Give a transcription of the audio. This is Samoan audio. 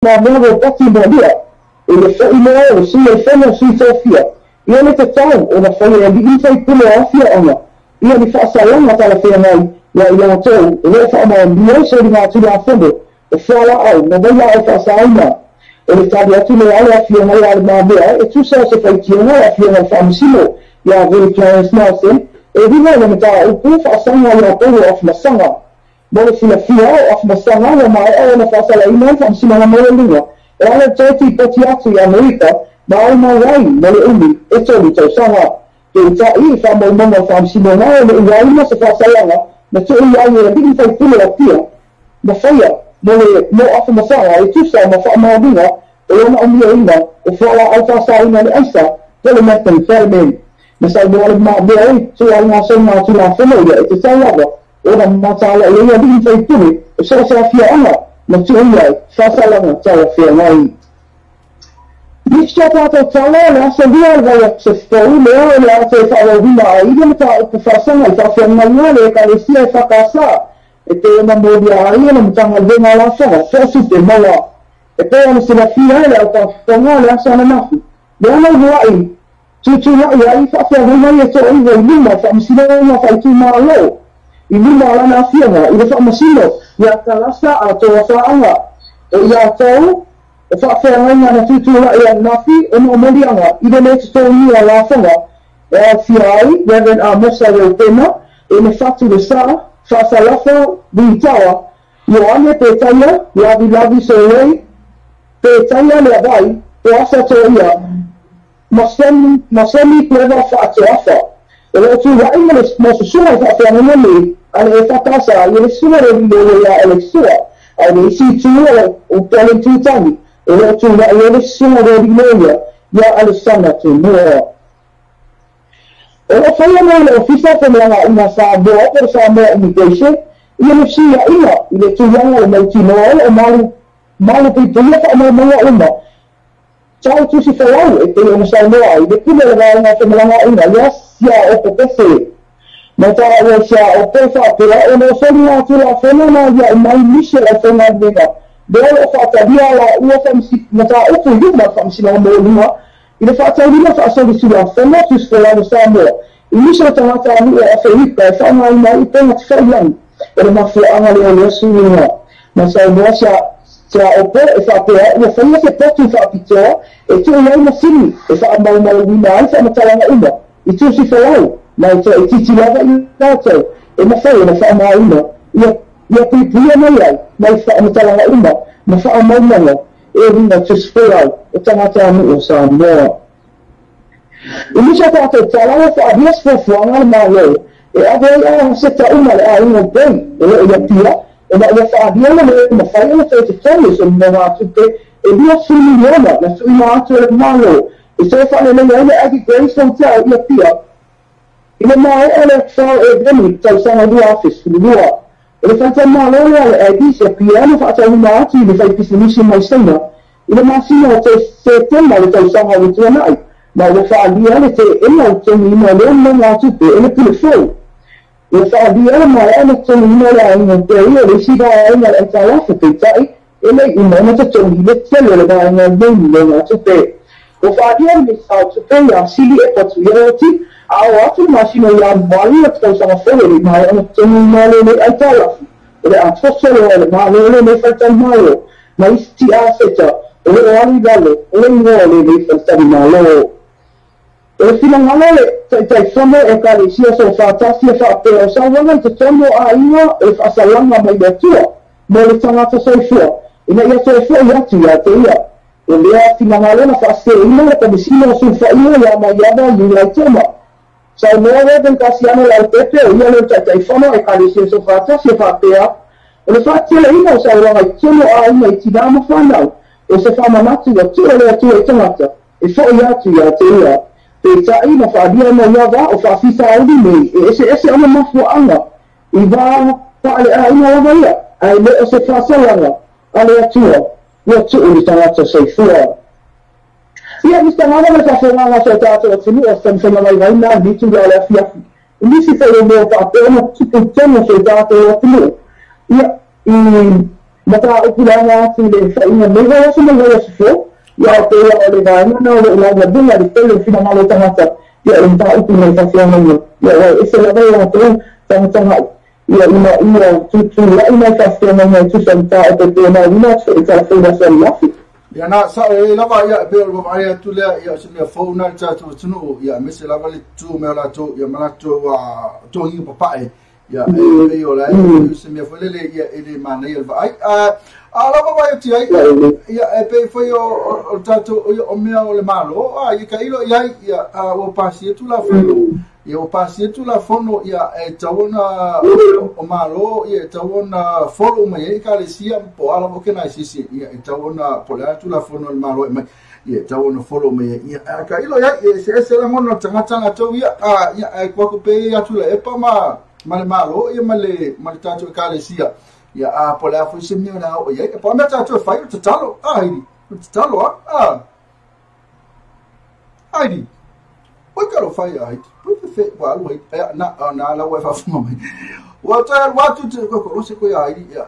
Mamea Ropati Molia, e le fo'i loa o le Sui o le Fono a Sui Tofia, ia le tatau ona faia e alii ma faipule o afioaga ia ni faasalaga talafeagai ia i latou o lo o faamaonia ai soligatulafono o fualaau ma vailaau faasaina. O le tali atu lea a le Afioga ia Le Mamea e tusa o se faitioga a le Afioga i le Faamasino ia Willie Clarence Nelson e uiga i le mataupu faasaga ia Paulo Afamasaga. Mo le silafia, o Afamasaga ua maea ona faasalaina le Faamasinoga Maualuga e ala i toe tipoti atu i Amerika ma aumau ai mo le umi e 3 tausaga. Peitai, i faamaumauga o le Faamasinoga e le i ai ma se faasalaga na tuu i ai e alii ma faipule o Apia na faia mo le mo Afamasaga e tusa ma faamaoniga o lona umiaina o fualaau faasaina le aisa po le methamphetamine. Na saunoa le Mamea i ituaiga soligatulafono ia e tatau lava ona mataala i ai alii ma faipule o so o se afioaga na tuu i ai faasalaga talafeagai. Nisi o tātou tala o le aso 2 o le vaiaso fou lea o le a toe faaauauina ai le mataupu faasaga i faafeagaiga a le Ekalesia e FKS e pei ona molia ai e le Matagaluega o Lafoga So'osupe Maua. E pei ona silafia e le autafofoga o le aso ananafi lea na ulua'i tutula'i ai faafeagaiga ia e to'aiva i luma o Faamasinoga Faaitumalo i luma o lana afioga i le Faamasino ia Talasa Atoa Faaga o i latou o faafeagaiga na tutula'i ananafi ona o moliaga i le lē totogia o lafoga e aofia ai Reverend Amosa Reupena e le Fatu le Sa Faasalafa Luitawa Ioane Petaia Lavilavi Soloi Petaia le Avai Toasa Toia Masemi Clever Faatoafa. O loo tula'i ma le mososuga i faafeagaiga nei a le EFKS i le susuga le lilolo ia Alex Sua ae le isi itu o Pele Tutagi o loo tula'i ai le susuga le liloia ia Alesana Tumua. O loo faia nei le Ofisa o Femalagaaiga Samoa po le Samoa Immigration ia le fesuia'iga i le tulaga o le mautinoa o loo malu malu puipuia faamaumauga uma tau tusi folau e pei ona saunoa ai le pule o le vaega o femalagaaiga ia sia opo pese. Ma taua sia opo faapea ona o soligatulafono na ia mai nisi o le aufaigaluega lea o loo faatalia laua mataupu i luma Faamasinoga Maualuga i le faataulima faasolisulafono tusi folau o Samoa i nisi o tagata anu'u o Aferika e faaaogaina ai upega tafailagi. O le mafuaaga lea o lea suiga. Na saunoa sia opo e faapea ua faia se potu faapitoa e tuu ai masini e faamaumauina ai faamatalaga uma i tusi folau ma e toaitiiti lava i latou e mafai ona faaaogaina ia puipuia mai ai mai faamatalaga uma ma faamaumauga e uiga tusi folau o tagata anu'u o Samoa. I nisi o tatou tala ua faaalia se fuafuaga le Malo e ave ai aseta uma le aiga o Bei o loo i Apia ona ua faalia le lē mafai ona toe totogi o se nonogatupe e 20 miliona na tuuina atu e le Malo e toe faalelei ai le Aggie Grace Hotel i Apia i le maea o le Atusao Eveni tausaga 2012. O le faletalimalo lea le Aggies i Apia na faatauina atu i le faipisinisi mai Saina i le masina o Setema le tausaga ua tuana'i ma ua faalia le tee'ena o le totogiina o lea nonogatupe e le pule fou. Ua faalia le maea le totogiina o le aiga Bei o le isi vaega le aitalafu, peita'i e le'i uma ona totogi le tele o le vaega o nei nonogatupe. Ua faalia le Minisita o Tupe ia Sili Epa Tuioti a oo atu le masina o Ianuari o tausaga fou e le'i maea ona totogiina lenei aitalafu, o le a toso loa e le Malo lenei faletalimalo ma isi aseta o loo alu i lalo o le igoa o lenei faletalimalo. O le finagalo le Taitaifono Ekalesia Soofaatasi e faapea o sauaga i totonu o aiga o le faasalaga mai le Atua mo le tagata soifua ina ia toe fo'i atu ia te ia. O lea finagalo na faaseseina le Komesina o Sulufaiga ia Maiava Iulai Toma. Saunoa Reverend Kasiano Laupepe o ia le Taitaifono Ekalesia Soofaatasi e faapea o le faateleina o sauaga i totonu o aiga i tinā ma fanau o se faamanatu ua tuu e le Atua i tagata e fo'i atu ia te ia. Peita'i na faalia mai ia o faafitauli nei e eseese ona mafuaaga i va faaleaiga lava ia ae lē o se faasalaga a le Atua ua tuu le tagata soifua. Ia mistagana ma le faafogaga so tatou atunuu o se taumafaiga vaivai na litula o le afiafi i nisi foi o mea faapea ona tupu i totonu o so tatou atunuu ia i Mataupu laga atu i le faiga nei vaiaso ma le vaiaso fou. Ia, e pei o le vaega na o lo o laualuga le tele o finagalo o tagata, ia, o le mataupu mai faafeagaiga, ia, ua e ese lava i latou tagatagai, ia, ina ia tutulai mai faafeagaiga e tusa mataupu e pei ona auina atu foi i tala fou i le aso ananafi. Ia na sa'o ai lava, ia, e pei o le vaavaai atu lea, ia, o se mea fou na i le tatou atunuu, ia, aemaise lava le tutu mai o latou, ia, ma latou togiga papae, ia, e pei o la e se mea foi lele, ia, e le manaia le vaai. A lava vaai atu ai, ia, e pei foi o le tatou, o mea o le Malo, a ia tailo i ai, ia, ua pasia Tulafono, ia, ua pasia Tulafono, ia, e tatau ona o Malo, ia, e tatau ona follow mai ai Ekalesia po o a lava okenaisisi, ia, e tatau ona po o le a Tulafono a le Malo e mai, ia, e tatau ona follow mai ai, ia, a tailo i ai, ia, eseese lagona o le tagata latou, ia, ia, ae tuu atu pea ia Tuilaepa ma le Malo, ia, ma le tatou Ekalesia, ia, a po o le a foi se mea o le a oo i ai, po o mea tatou e fai o le tatalo, a Heidi, o le tatalo, a Heidi. Oi ka lo fai a Heidi. Pui fe fe ua alu Heidi. Na na la ua e faafofoga mai. Ua toe alu atu te ko ko se ko ia Heidi. Ia.